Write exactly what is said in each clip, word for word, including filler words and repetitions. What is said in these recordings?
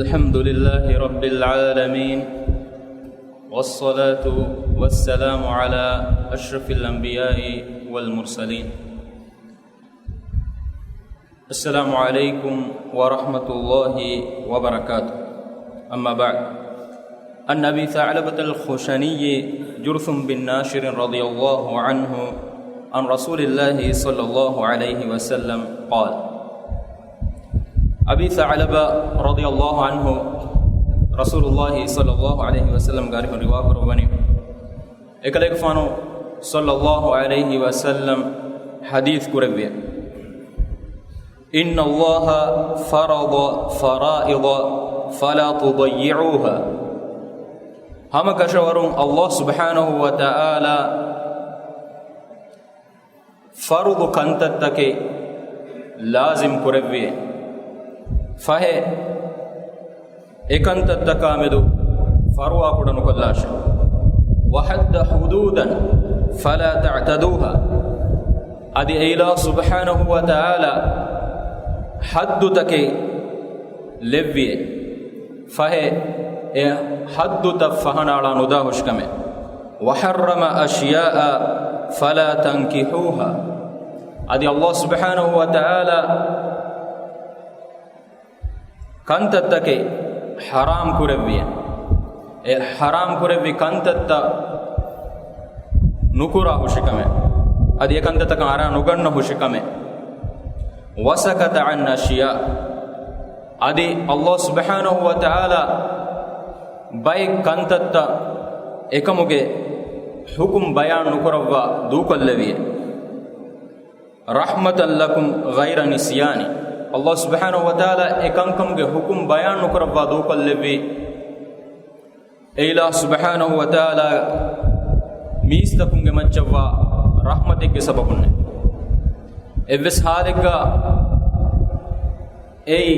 الحمد لله رب العالمين، والصلاة والسلام على أشرف الأنبياء والمرسلين. السلام عليكم ورحمة الله وبركاته. أما بعد، عن أبي ثعلبة الخشني جرثم بن ناشر رضي الله عنه عن رسول الله صلى الله عليه وسلم قال، އަބީ ޘަޢުލަބާ ރަޟިޔަﷲ ޢަންހު ރަސޫލުﷲ ޞައްލަﷲ ޢަލައިހި ވަސައްލަމްގެ އަރިހުން ރިވާކުރައްވަނީ، އެކަލޭގެފާނު ޞައްލަﷲ ޢަލައިހި ވަސައްލަމް ޙަދީޘް ކުރެއްވިއޭ، إن الله فرض فرائض فلا تضيعوها. ހަމަކަށަވަރުން ﷲ ސުބްޙާނަހޫ ވަތަޢާލާ ފަރުޟު ކަންތައްތަކެއް ލާޒިމް ކުރެއްވިއޭ. ފަހެ، އެކަންތައްތަކާމެދު ފަރުވާ ކުޑަނުކޮށްލާށޭ. وحد حدودا فلا تعتدوها. އަދި އެއިލާހު ސުބްޙާނަހޫ ވަތަޢާލާ ޙައްދުތަކެއް ލެއްވިއޭ. ފަހެ، އެ ޙައްދުތައް ފަހަނައަޅާ ނުދާ ހުށިކަމެއް. وحرم أشياء فلا تنكحوها. އަދި ﷲ ސުބްޙާނަހޫ ވަތަޢާލާ ކަންތައްތަކެއް ޙަރާމް ކުރެއްވިއޭ. އެ ޙަރާމް ކުރެއްވި ކަންތައްތައް ނުކުރާ ހުށިކަމެއް. އަދި އެ ކަންތައްތަކަށް އަރާ ނުގަންނަ ހުށިކަމެއް. وسكت عن أشياء. އަދި ﷲ ސުބްޙާނަހޫ ވަތަޢާލާ ބައެއް ކަންތައްތައް އެކަމުގެ ޙުކުމް ބަޔާން ނުކުރައްވާ ދޫކޮށްލެވިއޭ. رحمة لكم غير نسيان. ﷲ ސުބްޙާނަހޫ ވަތަޢާލާ އެ ކަންކަމުގެ ޙުކުމް ބަޔާން ނުކުރައްވާ ދޫކޮށްލެއްވީ، އެއިލާހު ސުބްޙާނަހޫ ވަތަޢާލާ މީސްތަކުންގެ މައްޗަށްވާ ރަޙްމަތެއްގެ ސަބަބުންނޭ. އެއްވެސް ޙާލެއްގަ އެއީ،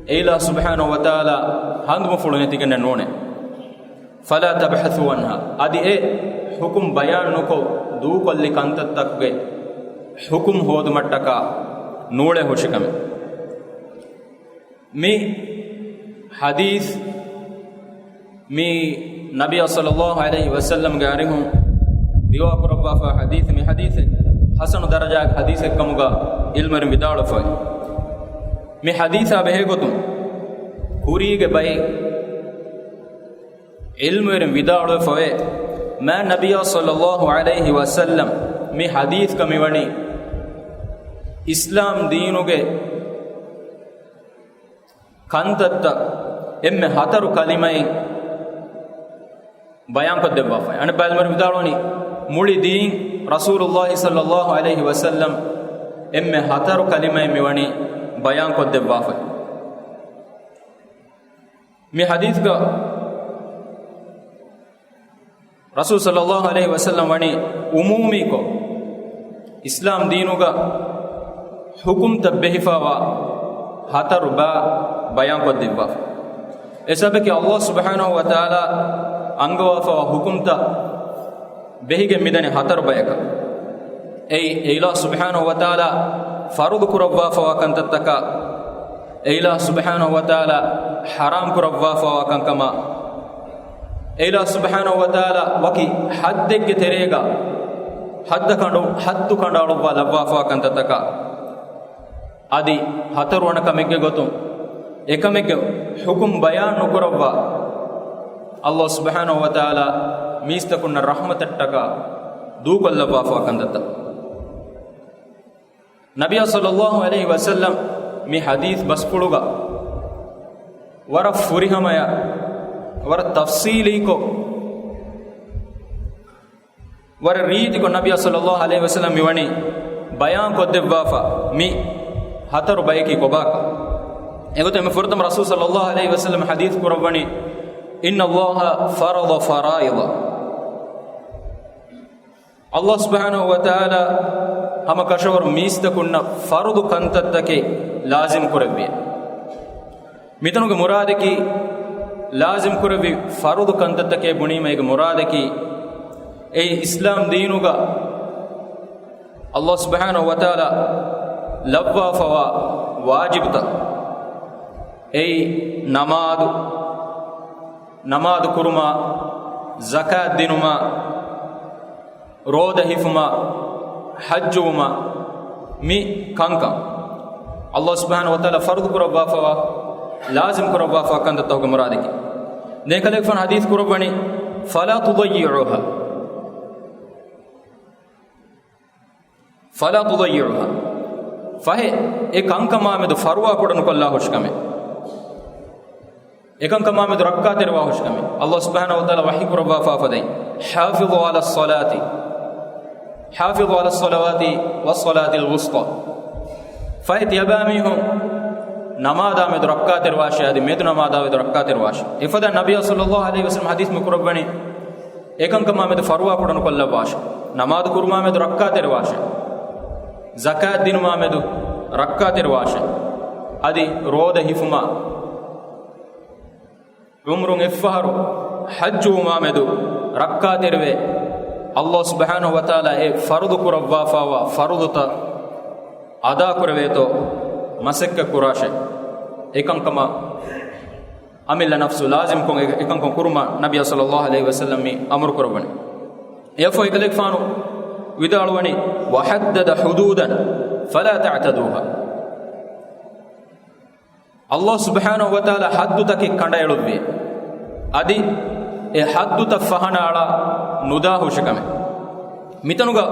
އެއިލާހު ސުބްޙާނަހޫ ވަތަޢާލާ ހަނދުމަފުޅު ނެތިގެންނެއް ނޫނޭ. فلا تبحثوا عنها. އަދި އެ ޙުކުމް ބަޔާން ނުކޮށް ދޫކޮށްލި ކަންތައްތަކުގެ ޙުކުމް ހޯދުމަށްޓަކާ ނޫޅޭ ހުށިކަމެއް. މި ޙަދީޘް މި ނަބިއްޔާ ޞައްލަﷲ ޢަލައިހި ވަސައްލަމްގެ އަރިހުން ރިވާކުރައްވާފާ ޙަދީޘް، މި ޙަދީޘެއް ޙަސަނު ދަރަޖާގެ ޙަދީޘެއްކަމުގަ ޢިލްމުވެރިން ވިދާޅުވެފައި. މި ޙަދީޘާ ބެހޭގޮތުން ކުރީގެ ބައެއް ޢިލްމުވެރިން ވިދާޅުވެފަވޭ، މާތް ނަބިއްޔާ ޞައްލަﷲ ޢަލައިހި ވަސައްލަމް މި ޙަދީޘްގަ މިވަނީ އިސްލާމް ދީނުގެ ކަންތައްތައް އެންމެ ހަތަރު ކަލިމައިން ބަޔާންކޮށްދެއްވާފައި. އަނެއްބައި ޢިލްމުވެރިން ވިދާޅުވަނީ، މުޅި ދީން ރަސޫލުﷲ ޞައްލަﷲ ޢަލައިހި ވަސައްލަމް އެންމެ ހަތަރު ކަލިމައިން މިވަނީ ބަޔާންކޮށްދެއްވާފައި. މި ޙަދީޘްގަ ރަސޫލު ޞައްލަﷲ ޢަލައިހި ވަސައްލަމް ވަނީ ޢުމޫމީކޮށް، އިސްލާމް ދީނުގަ ޙުކުމްތައް ބެހިފައިވާ ހަތަރު ބައި ބަޔާންކޮށްދެއްވާފަ. އެސަބަކީ ﷲ ސުބްޙާނަހޫ ވަތަޢާލާ އަންގަވާފައިވާ ޙުކުމްތައް ބެހިގެން މިދަނީ ހަތަރު ބަޔަކަށް. އެއީ، އެއިލާހު ސުބްޙާނަހޫ ވަތަޢާލާ ފަރުޟު ކުރައްވާފައިވާ ކަންތައްތަކާ، އެއިލާހު ސުބްޙާނަހޫ ވަތަޢާލާ ޙަރާމް ކުރައްވާފައިވާ ކަންކަމާ، އެއިލާހު ސުބްޙާނަހޫ ވަތަޢާލާ ވަކި ޙައްދެއްގެ ތެރޭގަ ޙައްދަ ކަނޑު، ޙައްދު ކަނޑައަޅުއްވާ ލައްވާފައިވާ ކަންތައްތަކާ، އަދި ހަތަރުވަނަ ކަމެއްގެ ގޮތުން އެކަމެއްގެ ޙުކުމް ބަޔާން ނުކުރައްވާ، ﷲ ސުބްޙާނަހޫ ވަތަޢާލާ މީސްތަކުންނަށް ރަޙްމަތަށްޓަކާ ދޫކޮށްލައްވާފައިވާ ކަންތައްތައް. ނަބިއްޔާ ޞައްލަﷲ ޢަލައިހި ވަސައްލަމް މި ޙަދީޘް ބަސްފުޅުގަ ވަރަށް ފުރިހަމަޔަށް، ވަރަށް ތަފްޞީލީކޮށް، ވަރަށް ރީތިކޮށް ނަބިއްޔާ ޞައްލަﷲ ޢަލައިހި ވަސައްލަމް މިވަނީ ބަޔާންކޮށްދެއްވާފަ މި ހަތަރު ބަޔަކީ ކޮބާކަން. އެގޮތުން އެންމެ ފުރަތަމަ ރަސޫލު ޞައްލަﷲ ޢަލައިހި ވަސައްލަމް ޙަދީޘް ކުރައްވަނީ، إن الله فرض فرائض. ﷲ ސުބްޙާނަހޫ ވަތަޢާލާ ހަމަ ކަށަވަރު މީސްތަކުންނަށް ފަރުޟު ކަންތައްތަކެއް ލާޒިމް ކުރެއްވި. މިތަނުގެ މުރާދަކީ، ލާޒިމް ކުރެއްވި ފަރުޟު ކަންތައްތަކޭ ބުނީމަ އޭގެ މުރާދަކީ، އެއީ އިސްލާމް ދީނުގަ ﷲ ސުބްޙާނަހޫ ވަތަޢާލާ ލައްވާފައިވާ ވާޖިބުތައް. އެއީ ނަމާދު، ނަމާދު ކުރުމާ، ޒަކާތް ދިނުމާ، ރޯދަ ހިފުމާ، ޙައްޖުވުމާ، މި ކަންކަން ﷲ ސުބްޙާނަހޫ ވަތަޢާލާ ފަރުޟު ކުރައްވާފަވާ، ލާޒިމް ކުރައްވާފަވާ ކަންތައްތަކުގެ މުރާދަކީ. ދެން ކަލޭގެފާނު ޙަދީޘް ކުރައްވަނީ، فلا تضيعوها، فلا تضيعوها. ފަހެ، އެ ކަންކަމާމެދު ފަރުވާ ކުޑަނުކޮށްލާ ހުށިކަމެއް. އެކަންކަމާމެދު ރައްކާތެރިވާ ހުށިކަމެއް. ﷲ ސުބްޙާނަހޫ ވަތަޢާލާ ވަޙީ ކުރައްވާފާފަދައިން، حافظوا على الصلاة، حافظوا على الصلوات والصلاة الوسطى. ފަހެ ތިޔަބައިމީހުން ނަމާދާމެދު ރައްކާތެރިވާށޭ، އަދި މެދު ނަމާދާމެދު ރައްކާތެރިވާށޭ. އެފަދަ ނަބިއްޔާ ޞައްލައްލާހު ޢަލައިހި ވަސައްލަމަ ޙަދީޘް މި ކުރައްވަނީ، އެކަންކަމާމެދު ފަރުވާ ކުޑަނުކޮށްލައްވާށޭ. ނަމާދު ކުރުމާމެދު ރައްކާތެރިވާށޭ. ޒަކާތް ދިނުމާމެދު ރައްކާތެރިވާށޭ. އަދި ރޯދަ ހިފުމާ، ޢުމުރުން އެއްފަހަރު ޙައްޖުވުމާމެދު ރައްކާތެރިވެ، ﷲ ސުބްޙާނަހޫ ވަތަޢާލާ އެ ފަރުޟު ކުރައްވާފައިވާ ފަރުޟުތައް އަދާކުރެވޭތޯ މަސައްކަތް ކުރާށޭ. އެކަންކަމަށް އަމިއްލަ ނަފްސު ލާޒިމްކޮށް އެ-، އެކަންކަން ކުރުމަށް ނަބިއްޔާ ޞައްލައްލާހު ޢަލައިހި ވަސައްލަމް މި އަމުރު ކުރައްވަނީ. އެއަށްފަހު އެކަލޭގެފާނު ވިދާޅުވަނީ، وحدد حدودا فلا تعتدوها. ﷲ ސުބްޙާނަހޫ ވަތަޢާލާ ޙައްދުތަކެއް ކަނޑައެޅުއްވި، އަދި އެ ޙައްދުތައް ފަހަނައަޅާ ނުދާ ހުށިކަމެއް. މިތަނުގަ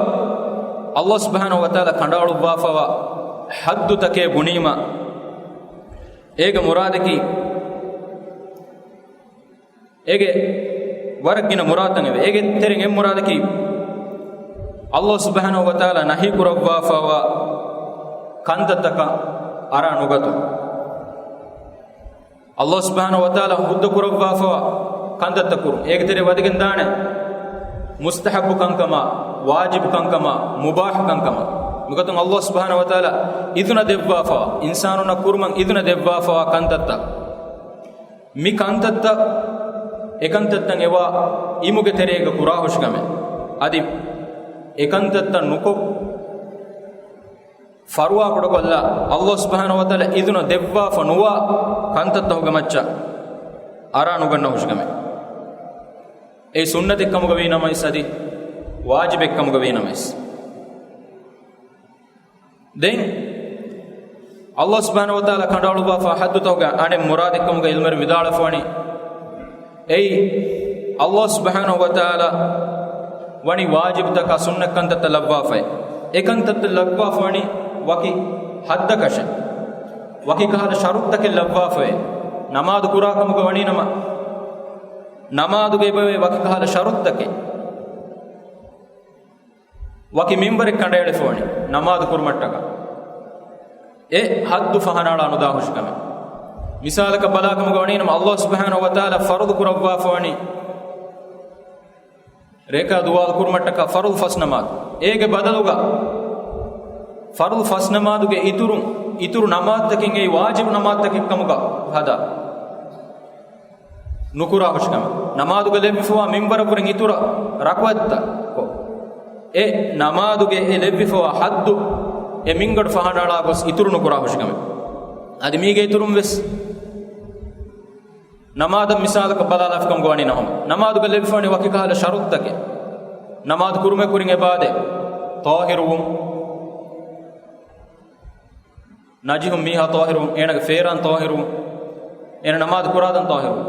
ﷲ ސުބްޙާނަހޫ ވަތަޢާލާ ކަނޑައަޅުއްވާފައިވާ ޙައްދުތަކޭ ބުނީމަ، އޭގެ މުރާދަކީ، އޭގެ ވަރަށް ގިނަ މުރާދުތައް އެވެ. އޭގެ ތެރެއިން އެއް މުރާދަކީ، ﷲ ސުބްޙާނަހޫ ވަތަޢާލާ ނަހީ ކުރައްވާފައިވާ ކަންތައްތަކަށް އަރާ ނުގަތުން. ﷲ ސުބްޙާނަހޫ ވަތަޢާލާ ހުއްދަ ކުރައްވާފައިވާ ކަންތައްތައް ކުރުން. އޭގެ ތެރެއަށް ވަދެގެން ދާނެ މުސްތަޙައްބު ކަންކަމާ، ވާޖިބު ކަންކަމާ، މުބާޙު ކަންކަމާ. މިގޮތުން ﷲ ސުބްޙާނަހޫ ވަތަޢާލާ އިޛުނަ ދެއްވާފައިވާ، އިންސާނުންނަށް ކުރުމަށް އިޛުނަ ދެއްވާފައިވާ ކަންތައްތައް، މި ކަންތައްތައް، އެކަންތައްތައް އެވާ އިމުގެ ތެރޭގަ ކުރާ ހުށިކަމެއް. އަދި އެކަންތައްތައް ނުކޮށް، ފަރުވާ ކުޑަކޮށްލާ، ﷲ ސުބްޙާނަހޫ ވަތަޢާލާ އިޛުނަ ދެއްވާފަ ނުވާ ކަންތައްތަކުގެ މައްޗަށް އަރާ ނުގަންނަ ހުށިކަމެއް. އެއީ ސުންނަތެއް ކަމުގަ ވީ ނަމަވެސް އަދި ވާޖިބެއް ކަމުގަ ވީ ނަމަވެސް. ދެން ﷲ ސުބްޙާނަހޫ ވަތަޢާލާ ކަނޑައަޅުއްވާފަ ޙައްދުތަކުގެ އަނެއް މުރާދެއްކަމުގަ ޢިލްމުވެރިން ވިދާޅުވެފަވަނީ، އެއީ ﷲ ސުބްޙާނަހޫ ވަތަޢާލާ ވަނީ ވާޖިބުތަކާ ސުންނަތް ކަންތައްތައް ލައްވާފައި. އެ ކަންތައްތައް ލައްވާފަވަނީ ވަކި ޙައްދަކަށެއް، ވަކި ކަހަލަ ޝަރުޠުތަކެއް ލައްވާފައި. ނަމާދު ކުރާ ކަމުގަ ވަނީ ނަމަ، ނަމާދުގަ އެބަވޭ ވަކި ކަހަލަ ޝަރުޠުތަކެއް. ވަކި މިންވަރެއް ކަނޑައެޅިފަވަނީ ނަމާދު ކުރުމަށްޓަކާ. އެ ޙައްދު ފަހަނައަޅާ ނުދާ ހުށިކަމެއް. މިސާލަކަށް ބަލާކަމުގަ ވަނީނަމަ، ﷲ ސުބްޙާނަހޫ ވަތަޢާލާ ފަރުޟު ކުރައްވާފަވަނީ ރެކާ ދުވާލު ކުރުމަށްޓަކާ ފަރުޟު ފަސް ނަމާދު. އޭގެ ބަދަލުގަ ފަރުޟު ފަސް ނަމާދުގެ އިތުރުން، އިތުރު ނަމާދުތަކެއް އެއީ ވާޖިބު ނަމާދުތަކެއް ކަމުގަ ހަދާ. ނުކުރާ ހުށިކަމެއް. ނަމާދުގަ ލެއްވިފަވާ މިންވަރަށްވުރެން އިތުރަށް ރަކުޢަތްތައް ކޮށް، އެ ނަމާދުގެ އެ ލެއްވިފަވާ ޙައްދު އެ މިންގަނޑު ފަހަނައަޅާ ގޮސް އިތުރު ނުކުރާ ހުށިކަމެއް. އަދި މީގެ އިތުރުން ވެސް ނަމާދަށް މިސާލަކަށް ބަލާލާފިކަމުގަ ވަނީ ނަހަމަ، ނަމާދުގަ ލެއްވިފަވަނީ ވަކި ކަހަލަ ޝަރުޠުތަކެއް. ނަމާދު ކުރުމެއް ކުރިން އެބައާދޭ ޠާހިރުވުން، ނަޖިހުން މީހާ ޠާހިރުވުން، އޭނަގެ ފޭރާން ޠާހިރުވުން، އޭނަ ނަމާދު ކުރާދަން ޠާހިރުވުން.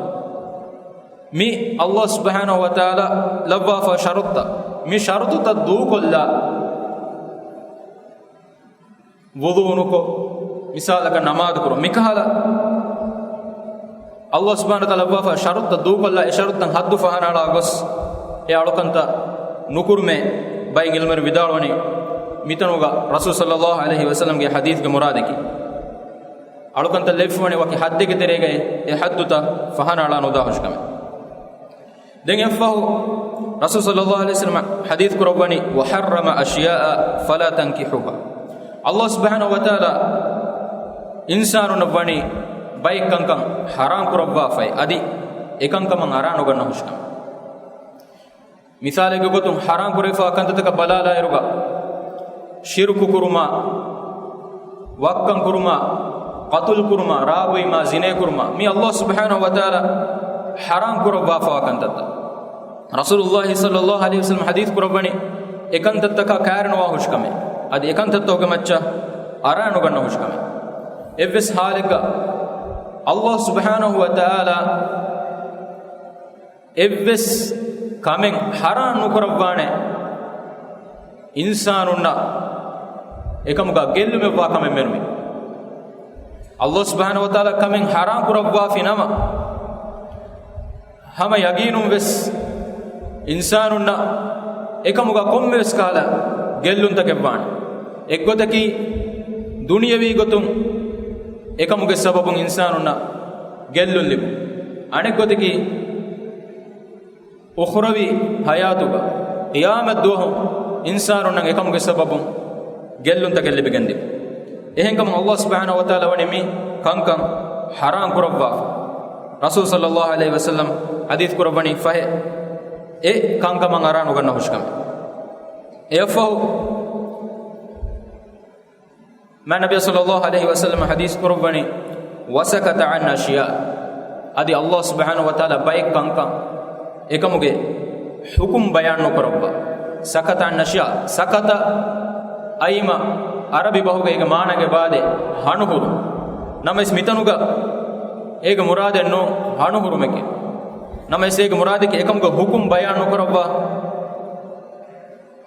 މި ﷲ ސުބްޙާނަހޫ ވަތަޢާލާ ލައްވާފަ ޝަރުޠުތައް. މި ޝަރުޠުތައް ދޫކޮށްލާ ވުޟޫ ނުކޮށް، މިސާލަކަށް ނަމާދު ކުރުން. މިކަހަލަ ﷲ ސުބްޙާނަހޫ ވަތަޢާލާ ލައްވާފަ ޝަރުޠުތައް ދޫކޮށްލާ، އެ ޝަރުޠުތައް ޙައްދު ފަހަނައަޅާ ގޮސް، އެ އަޅުކަންތައް ނުކުރުމޭ. ބައެއް ޢިލްމުވެރިން ވިދާޅުވަނީ، މިތަނުގަ ރަސޫލު ޞައްލައްލާހު ޢަލައިހި ވަސައްލަމްގެ ޙަދީޘްގެ މުރާދަކީ، އަޅުކަންތައް ލެއްވިފަވަނީ ވަކި ޙައްދެއްގެ ތެރޭގައި އެ ޙައްދުތައް ފަހަނައަޅާ ނުދާ ހުށިކަމެއް. ދެން އެއަށްފަހު ރަސޫލު ޞައްލައްލާހު ޢަލައިހި ވަސައްލަމަ ޙަދީޘް ކުރައްވަނީ، وحرم أشياء فلا تنكحوها. ﷲ ސުބްޙާނަހޫ ވަތަޢާލާ އިންސާނުންނަށް ވަނީ ބައެއް ކަންކަން ޙަރާމް ކުރައްވާފައި، އަދި އެކަންކަމަށް އަރާ ނުގަންނަ ހުށިކަމެއް. މިސާލެއްގެ ގޮތުން، ޙަރާމް ކުރެވިފައިވާ ކަންތައްތަކަށް ބަލާލާއިރުގަ، ޝިރުކު ކުރުމާ، ވައްކަން ކުރުމާ، ޤަތުލު ކުރުމާ، ރާ ބުއިމާ، ޒިނޭ ކުރުމާ، މި ﷲ ސުބްޙާނަހޫ ވަތަޢާލާ ޙަރާމް ކުރައްވާފަވާ ކަންތައްތައް. ރަސޫލުﷲ ޞައްލަﷲ ޢަލައިހި ވަސައްލަމަ ޙަދީޘް ކުރައްވަނީ، އެ ކަންތައްތަކާ ކައިރިނުވާ ހުށިކަމެއް، އަދި އެ ކަންތައްތަކުގެ މައްޗަށް އަރާނުގަންނަ ހުށިކަމެއް. އެއްވެސް ޙާލެއްގަ ﷲ ސުބްޙާނަހޫ ވަތަޢާލާ އެއްވެސް ކަމެއް ޙަރާމް ނުކުރައްވާނެ، އިންސާނުންނަށް އެކަމުގަ ގެއްލުމެއްވާ ކަމެއް މެނުވީ. ﷲ ސުބްޙާނަހޫ ވަތަޢާލާ ކަމެއް ޙަރާމް ކުރައްވާފި ނަމަ، ހަމަ ޔަގީނުން ވެސް އިންސާނުންނަށް އެކަމުގަ ކޮންމެވެސް ކަހަލަ ގެއްލުންތަކެއްވާނެ. އެއްގޮތަކީ، ދުނިޔަވީ ގޮތުން އެކަމުގެ ސަބަބުން އިންސާނުންނަށް ގެއްލުން ލިބުން. އަނެއްގޮތަކީ، އުޚްރަވީ ޙަޔާތުގަ، ޤިޔާމަތް ދުވަހު އިންސާނުންނަށް އެކަމުގެ ސަބަބުން ގެއްލުންތަކެއް ލިބިގެންދިން. އެހެންކަމުން ﷲ ސުބްޙާނަހޫ ވަތަޢާލާ ވަނީ މި ކަންކަން ޙަރާމް ކުރައްވާފަ. ރަސޫލު ޞައްލަﷲ ޢަލައިހި ވަސައްލަމަ ޙަދީޘް ކުރައްވަނީ ފަހެ، އެ ކަންކަމަށް އަރާނުގަންނަ ހުށިކަމެއް. އެއަށްފަހު، މާތް ނަބީ ޞައްލަﷲ ޢަލައިހި ވަސައްލަމަ ޙަދީޘް ކުރައްވަނީ، "وسكت عن أشياء." އަދި ﷲ ސުބްޙާނަހޫ ވަތަޢާލާ ބައެއް ކަންކަން އެކަމުގެ ޙުކުމް ބަޔާން ނުކުރައްވާ. سكت عن أشياء، ސަކަތަ އައިމަ ޢަރަބި ބަހުގައިގެ މާނަގެ ބާދެ ހަނުހުރު. ނަމަވެސް މިތަނުގަ އޭގެ މުރާދެއް ނޫން ހަނުހުރުމެކޭ. ނަމަވެސް އޭގެ މުރާދަކީ އެކަމުގެ ޙުކުމް ބަޔާން ނުކުރައްވާ.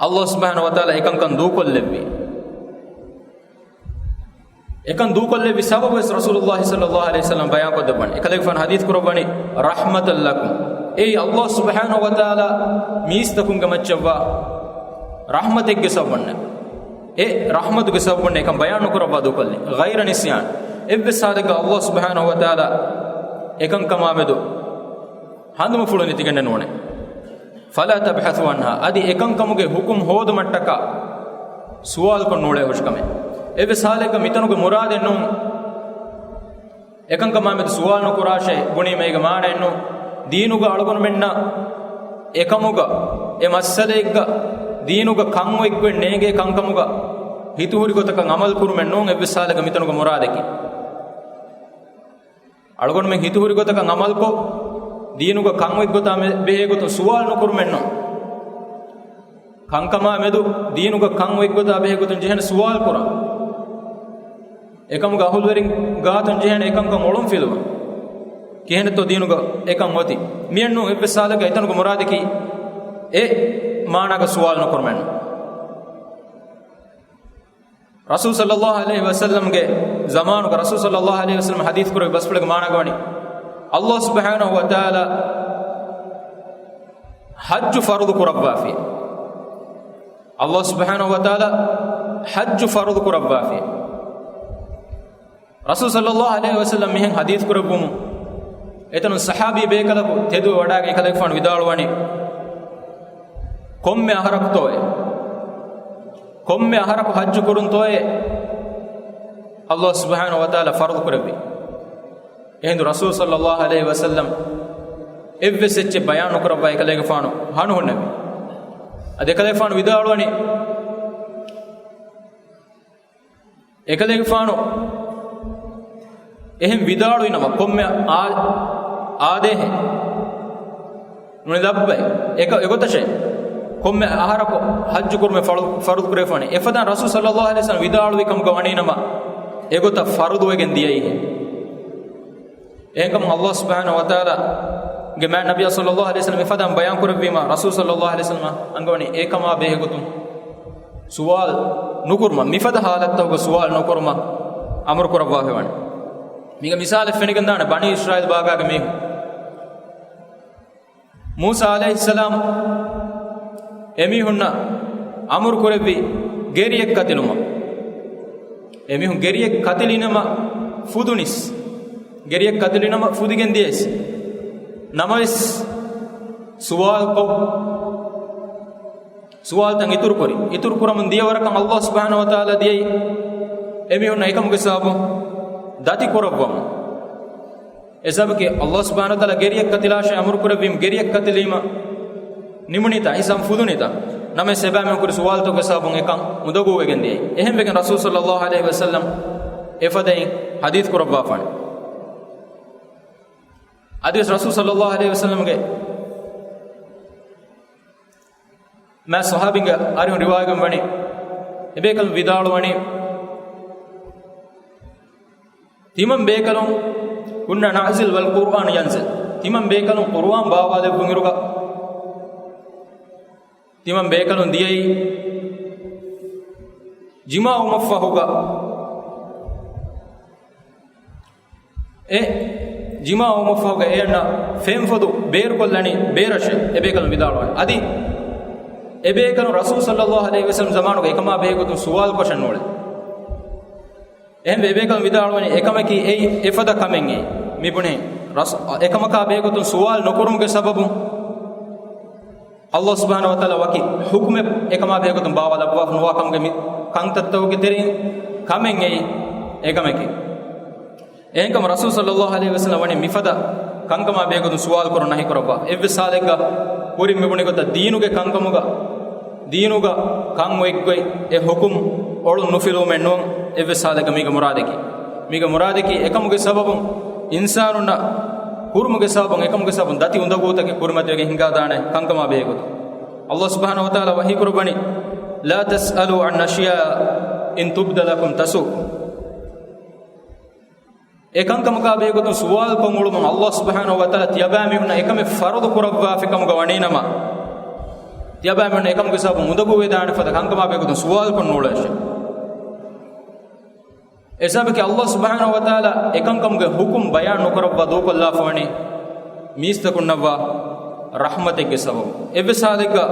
ﷲ ސުބްޙާނަހޫ ވަތަޢާލާ އެކަންކަން ދޫކޮށްލެއްވީ. އެކަން ދޫކޮށްލެއްވި ސަބަބުވެސް ރަސޫލުﷲ ޞައްލަﷲ ޢަލައިހި ވަސައްލަމަ ބަޔާންކޮށްދެއްވަނީ. އެކަލޭގެފާނު ޙަދީޘް ކުރައްވަނީ، "رحمة لكم." އެއީ ﷲ ސުބްޙާނަހޫ ވަތަޢާލާ މީސްތަކުންގެ މައްޗަށްވާ ރަޙްމަތެއްގެ ސަބަބުންނޭ. އެ ރަޙްމަތުގެ ސަބަބުންނޭ އެކަން ބަޔާން ނުކުރައްވާ ދޫކޮށްލީ. غير نسيان. އެއްވެސް ޙާލެއްގަ ﷲ ސުބްޙާނަހޫ ވަތަޢާލާ އެކަންކަމާމެދު ހަނދުމަފުޅު ނެތިގެންނެއް ނޫނޭ. "فلا تبحثوا عنها." އަދި އެކަންކަމުގެ ޙުކުމް ހޯދުމަށްޓަކާ ސުވާލުކޮށް ނޫޅޭ ހުށިކަމެއް. އެއްވެސް ޙާލެއްގަ މިތަނުގެ މުރާދެއް ނޫން. އެކަންކަމާމެދު ސުވާލު ނުކުރާށޭ ބުނީމަ އޭގެ މާނައެއް ނޫން. ދީނުގަ އަޅުގަނޑުމެންނަށް އެކަމުގަ، އެ މައްސަލައެއްގަ ދީނުގަ ކަން އޮތްގޮތް ނޭނގޭ ކަންކަމުގަ ހިތުހުރި ގޮތަކަށް ޢަމަލު ކުރުމެއް ނޫން އެއްވެސް ޙާލެއްގަ މިތަނުގެ މުރާދަކީ. އަޅުގަނޑުމެން ހިތުހުރި ގޮތަކަށް ޢަމަލުކޮށް، ދީނުގަ ކަން އޮތް ގޮތާ މެ-، ބެހޭ ގޮތުން ސުވާލު ނުކުރުމެއް ނޫން. ކަންކަމާ މެދު ދީނުގަ ކަން އޮތް ގޮތާ ބެހޭ ގޮތުން ޖެހޭނެ ސުވާލު ކުރަން. އެކަމުގަ އަހުލުވެރިން ގާތުން ޖެހޭނެ އެކަންކަން އޮޅުން ފިލުވަން. ކިހިނެއްތޯ ދީނުގަ އެކަން އޮތީ؟ މިއެއްނޫން އެއްވެސް ޙާލަކަށް އެތަނުގެ މުރާދަކީ އެ މާނާގަ ސުވާލު ނުކުރުމެއް ނޫން. ރަސޫލު ޞައްލަﷲ ޢަލައިހި ވަސައްލަމްގެ ޒަމާނުގަ ރަސޫލު ޞައްލަﷲ ޢަލައިހި ވަސައްލަމް ޙަދީޘް ކުރެއްވި ބަސްފުޅެއްގެ މާނާގަ ވަނީ، ﷲ ސުބްޙާނަހޫ ވަތަޢާލާ ޙައްޖު ފަރުޟު ކުރައްވާފި. ﷲ ސުބްޙާނަހޫ ވަތަޢާލާ ޙައްޖު ފަރުޟު ކުރައްވާފި. ރަސޫލު ޞައްލަﷲ ޢަލައިހި ވަސައްލަމް މިހެން ޙަދީޘް ކުރެއްވުމުން، އެތަނުން ޞަޙާބީ ބޭކަލަކު ތެދުވެ ވަޑާގެން އެކަލޭގެފާނު ވިދާޅުވަނީ، ކޮންމެ އަހަރަކުތޯއޭ؟ ކޮންމެ އަހަރަކު ޙައްޖު ކުރުންތޯއޭ ﷲ ސުބްޙާނަހޫ ވަތަޢާލާ ފަރުޟު ކުރެއްވީ؟ އެހިނދު ރަސޫލު ޞައްލަﷲ ޢަލައިހި ވަސައްލަމް އެއްވެސް އެއްޗެއް ބަޔާން ނުކުރައްވާ އެކަލޭގެފާނު ހަނުހުންނެވި. އަދި އެކަލޭގެފާނު ވިދާޅުވަނީ، އެކަލޭގެފާނު އެހެން ވިދާޅުވި ނަމަ، ކޮންމެ އާ-، އާދޭހެއް ނުނި ލައްބައި، އެކަ-، އެގޮތަށޭ، ކޮންމެ އަހަރަކު ޙައްޖު ކުރުމެއް ފަރު-، ފަރުޟު ކުރެވިފާނެ. އެފަދައިން ރަސޫލު ޞައްލަﷲ ޢަލައިހި ވަސައްލަމް ވިދާޅުވި ކަމުގަ ވަނީ ނަމަ، އެގޮތަށް ފަރުޟުވެގެން ދިޔައީހެއް. އެހެންކަމުން ﷲ ސުބްޙާނަހޫ ވަތަޢާލާގެ މާތް ނަބިއްޔާ ޞައްލަﷲ ޢަލައިހި ވަސައްލަމް އެފަދައިން ބަޔާން ކުރެއްވީމަ، ރަސޫލު ޞައްލަﷲ ޢަލައިހި ވަސައްލަމަށް އަންގަވަނީ އެކަމާ ބެހޭ ގޮތުން ސުވާލު ނުކުރުމަށް، މިފަދަ ޙާލަތްތަކުގަ ސުވާލު ނުކުރުމަށް އަމުރު ކުރައްވާފައިވަނީ. މީގެ މިސާލެއް ފެނިގެންދާނެ ބަނީ އިސްރާއީލް ބާގާގެ މީހުން. މޫސާ ޢަލައިހިއްސަލާމް އެމީހުންނަށް އަމުރު ކުރެއްވި ގެރިއެއް ކަތިލުމަށް. އެމީހުން ގެރިއެއް ކަތިލިނަމަ ފުދުނިސް. ގެރިއެއް ކަތިލިނަމަ ފުދިގެން ދިޔައިސް. ނަމަވެސް ސުވާލުކޮށް، ސުވާލުތައް އިތުރުކުރި. އިތުރު ކުރަމުން ދިޔަ ވަރަކަށް ﷲ ސުބްޙާނަހޫ ވަތަޢާލާ ދިޔައީ އެމީހުންނަށް އެކަމުގެ ސަބަބުން ދަތި ކުރައްވަމުން. އެ ސަބަބަކީ ﷲ ސުބްޙާނަހޫ ވަތަޢާލާ ގެރިއެއް ކަތިލާށޭ އަމުރު ކުރެއްވީމަ، ގެރިއެއް ކަތިލީމަ ނިމުނީތާ، އިންސާން ފުދުނީތާ. ނަމަވެސް އެބައިމީހުން ކުރި ސުވާލުތަކުގެ ސަބަބުން އެކަން އުނދަގޫވެގެން ދިޔައީ. އެހެންވެގެން ރަސޫލު ޞައްލަﷲ ޢަލައިހި ވަސައްލަމް އެފަދައިން ޙަދީޘް ކުރައްވާފާނެ. އަދިވެސް ރަސޫލު ޞައްލައްލާހު ޢަލައިހި ވަސައްލަމްގެ މާ ޞަޙާބީންގެ އަރިހުން ރިވާޔަތްވަނީ، އެބޭކަލުން ވިދާޅުވަނީ، ތިމަން ބޭކަލުން، كنا نعزل والقرآن ينزل، ތިމަން ބޭކަލުން ޤުރުއާން ބާވާލެއްވުން އިރުގަ، ތިމަން ބޭކަލުން ދިޔައީ ޖިމާވުމަށްފަހުގަ، އެ ޖިމާވުމަށްފަހުގަ އެއަންނަ ފެންފޮދު ބޭރުކޮށްލަނީ ބޭރަށޭ، އެބޭކަލުން ވިދާޅުވަނީ. އަދި އެބޭކަލުން ރަސޫލު ޞައްލައްލާހު ޢަލައިހި ވަސައްލަމް ޒަމާނުގަ އެކަމާ ބެހޭގޮތުން ސުވާލު ކޮށެއް ނޫޅޭ. އެހެންވެ، އެބޭކަލުން ވިދާޅުވަނީ، އެކަމަކީ އެއީ އެފަދަ ކަމެއް އެއީ. މި ބުނޭ ރަސް-، އެކަމަކާ ބެހޭގޮތުން ސުވާލު ނުކުރުމުގެ ސަބަބުން ﷲ ސުބްޙާނަހޫ ވަތަޢާލާ ވަކި ޙުކުމެއް އެކަމާ ބެހޭގޮތުން ބާވާލައްވާފަ ނުވާ ކަމުގެ މި ކަންތައްތަކުގެ ތެރެއިން ކަމެއް އެއީ އެކަމަކީ. އެހެންކަމުން ރަސޫލު ޞައްލައްލާހު ޢަލައިހި ވަސައްލަމް ވަނީ މިފަދަ ކަންކަމާ ބެހޭގޮތުން ސުވާލު ކުރުން ނަހީ ކުރައްވާ. އެއްވެސް ޙާލެއްގަ ކުރިން މި ބުނި ގޮތަށް ދީނުގެ ކަންކަމުގަ، ދީނުގަ ކަން އޮތްގޮތް އެ ޙުކުމް އޮޅުން ނުފިލުވުމެއް ނޫން. އެއްވެސް ޙާލެއްގަ މީގެ މުރާދަކީ، މީގެ މުރާދަކީ އެކަމުގެ ސަބަބުން އިންސާނުންނަށް ކުރުމުގެ ސަބަބުން، އެކަމުގެ ސަބަބުން ދަތި އުނދަގޫތަކެއް ކުރިމަތިވެގެން ހިނގާދާނެ ކަންކަމާ ބެހޭގޮތުން. ﷲ ސުބްޙާނަހޫ ވަތަޢާލާ ވަޙީ ކުރައްވަނީ، لا تسألوا عن أشياء إن تبد لكم تسؤكم. އެ ކަންކަމަކާ ބެހޭގޮތުން ސުވާލުކޮށް އުޅުމުން ﷲ ސުބްޙާނަހޫ ވަތަޢާލާ ތިޔަބައިމީހުންނަށް އެކަމެއް ފަރުޟު ކުރައްވާފި ކަމުގަ ވަނީނަމަ، ތިޔަބައިމީހުންނަށް އެކަމުގެ ސަބަބުން އުނދަގޫވެދާނެ ފަދަ ކަންކަމާ ބެހޭގޮތުން ސުވާލުކޮށް ނޫޅޭށޭ. އެ ސަބަބަކީ ﷲ ސުބްޙާނަހޫ ވަތަޢާލާ އެ ކަންކަމުގެ ޙުކުމް ބަޔާން ނުކުރައްވާ ދޫކޮށްލާފަވަނީ މީސްތަކުންނަށްވާ ރަޙްމަތެއްގެ ސަބަބުން. އެއްވެސް ޙާލެއްގަ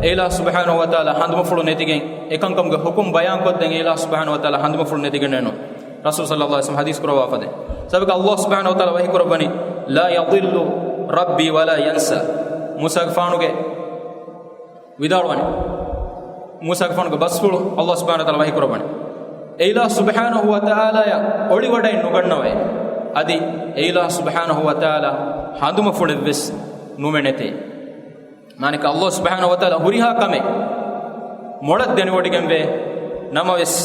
އެ އިލާހު ސުބްޙާނަހޫ ވަތަޢާލާ ހަނދުމަފުޅު ނެތިގެން، އެ ކަންކަމުގެ ޙުކުމް ބަޔާންކޮށްދޭން އެ އިލާހު ސުބްޙާނަހޫ ވަތަޢާލާ ހަނދުމަފުޅު ނެތިގެންނެއްނު. ރަސޫލު ޞައްލައްލާހު ޢަލައިހި ވަސައްލަމް ޙަދީޘް ކުރައްވާފަދޭ. ސަބަބަކީ ﷲ ސުބްޙާނަހޫ ވަތަޢާލާ ވަޙީ ކުރައްވަނީ، لا يضل ربي ولا ينسى. މޫސާގެފާނުގެ ވިދާޅުވަނީ، މޫސާގެފާނުގެ ބަސްފުޅު ﷲ ސުބްޙާނަހޫ ވަތަޢާލާ ވަޙީ ކުރައްވަނީ، އެ އިލާހު ސުބްޙާނަހޫ ވަތަޢާލާއަށް އޮޅިވަޑައެއް ނުގަންނަވައޭ. އަދި އެ އިލާހު ސުބްޙާނަހޫ ވަތަޢާލާ ހަނދުމަފުޅެއްވެސް ނުމެނެތޭ. މާނައަކީ ﷲ ސުބްޙާނަހޫ ވަތަޢާލާ ހުރިހާ ކަމެއް މޮޅަށް ދެނެވޮޑިގެންވޭ ނަމަވެސް،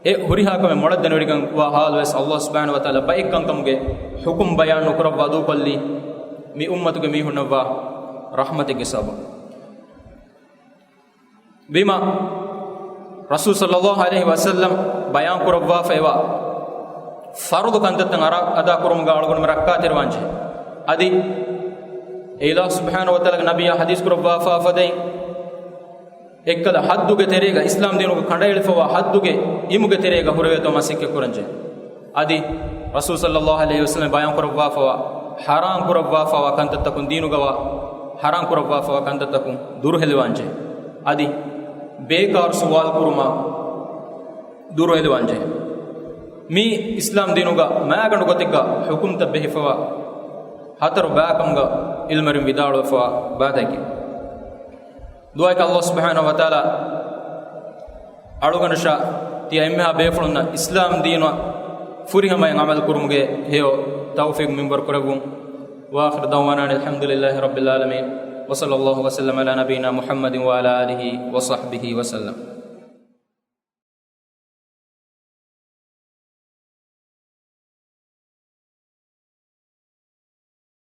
އެ ހުރިހާ ކަމެއް މޮޅަށް ދެނެވޮޑިގެންވާ ޙާލުވެސް ﷲ ސުބްޙާނަހޫ ވަތަޢާލާ ބައެއް ކަންކަމުގެ ޙުކުމް ބަޔާން ނުކުރައްވާ ދޫކޮށްލީ މި އުއްމަތުގެ މީހުންނަށްވާ ރަޙްމަތެއްގެ ސަބަބުން. ވީމާ، ރަސޫލު ޞައްލައްލާހު ޢަލައިހި ވަސައްލަމް ބަޔާން ކުރައްވާފައިވާ ފަރުޟު ކަންތައްތައް އަރާ އަދާ ކުރުމުގެ އަޅުގަނޑުމެން ރައްކާތެރިވާންޖެހޭ. އަދި އެ އިލާހު ސުބްޙާނަހޫ ވަތަޢާލާގެ ނަބިއްޔާ ޙަދީޘް ކުރައްވާފާފަދައިން، އެއްކަލަ ޙައްދުގެ ތެރޭގަ، އިސްލާމް ދީނުގަ ކަނޑައެޅިފަވާ ޙައްދުގެ އިމުގެ ތެރޭގަ ހުރެވޭތޯ މަސައްކަތް ކުރަންޖެހޭ. އަދި ރަސޫލު ޞައްލައްލާހު ޢަލައިހި ވަސައްލަމް ބަޔާން ކުރައްވާފަވާ، ޙަރާން ކުރައްވާފަވާ ކަންތައްތަކުން، ދީނުގަވާ ޙަރާން ކުރައްވާފަވާ ކަންތައްތަކުން ދުރުހެލިވާންޖެހޭ. އަދި ބޭކާރު ސުވާލު ކުރުމާ ދުރުހެލިވާންޖެހޭ. މީ އިސްލާމް ދީނުގަ މާގަނޑު ގޮތެއްގަ ޙުކުމްތައް ބެހިފަވާ ހަތަރު ބައިކަމުގަ ޢިލްމުވެރިން ވިދާޅުވެފަވާ ބައިތަކެއް. ދުޢާއަކީ ﷲ ސުބްޙާނަހޫ ވަތަޢާލާ އަޅުގަނޑަށާ ތިޔަ އެންމެހާ ބޭފުޅުންނަށް އިސްލާމް ދީނަށް ފުރިހަމައިން ޢަމަލު ކުރުމުގެ ހެޔޮ ތައުފީޤު މިންވަރު ކުރެއްވުން. وآخر دعوانا أن الحمد لله رب العالمين، وصلى الله وسلم على نبينا محمد وعلى آله وصحبه وسلم.